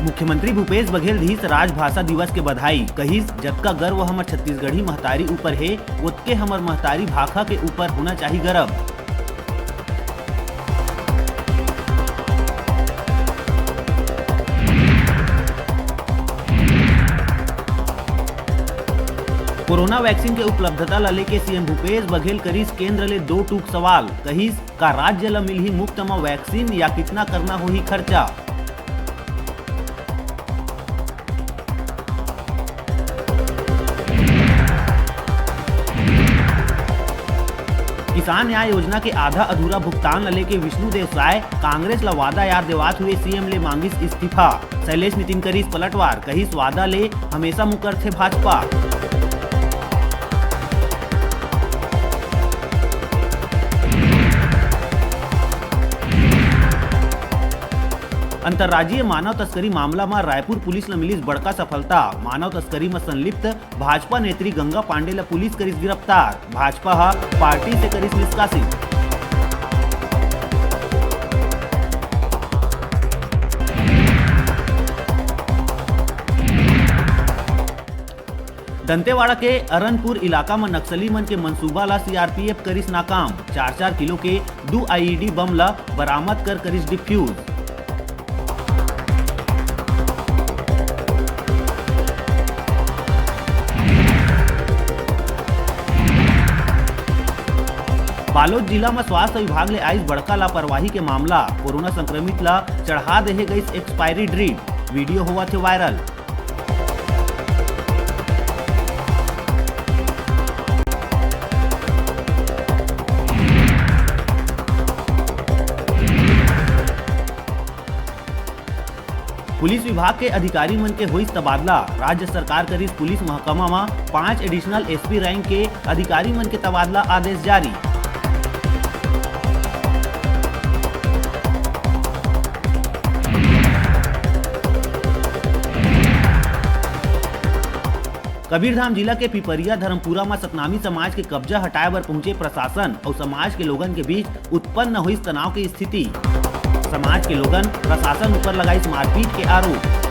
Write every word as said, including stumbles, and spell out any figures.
मुख्यमंत्री भूपेश बघेल दिस राजभाषा दिवस के बधाई, कहिस, "जतका गर्व हमर छत्तीसगढ़ी महतारी ऊपर हे, ओतके हमर महतारी भाखा के ऊपर होना चाही गर्व।" कोरोना वैक्सीन के उपलब्धता ला लेके सीएम भूपेश बघेल करिस केंद्र ले दो टूक सवाल, कहिस, "का राज्य ला मिलही मुफ्त म वैक्सीन या कितना करना होही खर्चा?" किसान न्याय योजना के आधा अधूरा भुगतान ल लेके विष्णुदेव साय कांग्रेस ल वादा याद देवात हुए सीएम ले मांगिस इस्तीफा। शैलेश नितिन करिस पलटवार, कहिस, "वादा ले हमेशा मुकरथे भाजपा।" अंतर्राज्यीय मानव तस्करी मामला म रायपुर पुलिस ल मिलिस बड़का सफलता। मानव तस्करी म संलिप्त भाजपा नेत्री गंगा पांडे ल पुलिस करिस गिरफ्तार। भाजपा ह पार्टी से करिस निष्कासित। दंतेवाड़ा के अरनपुर इलाका म नक्सली मन के मंसूबा ला सीआरपीएफ करिस नाकाम। चार चार किलो के दू आईईडी बम ला बरामद कर करिस डिफ्यूज। बालोद जिला म स्वास्थ्य विभाग ले आइस बड़का लापरवाही के मामला। कोरोना संक्रमित ला चढ़ा देहे गइस एक्सपायरी ड्रिप, वीडियो होवत हे वायरल। पुलिस विभाग के अधिकारी मन के होइस तबादला। राज्य सरकार करिस पुलिस महकमा म पांच एडिशनल एसपी रैंक के अधिकारी मन के तबादला आदेश जारी। कबीरधाम जिला के पिपरिया धर्मपुरा म सतनामी समाज के कब्जा हटाए बर पहुंचे प्रशासन अउ समाज के लोगन के बीच उत्पन्न होइस तनाव के स्थिति। समाज के लोगन प्रशासन ऊपर लगाइस मारपीट के आरोप।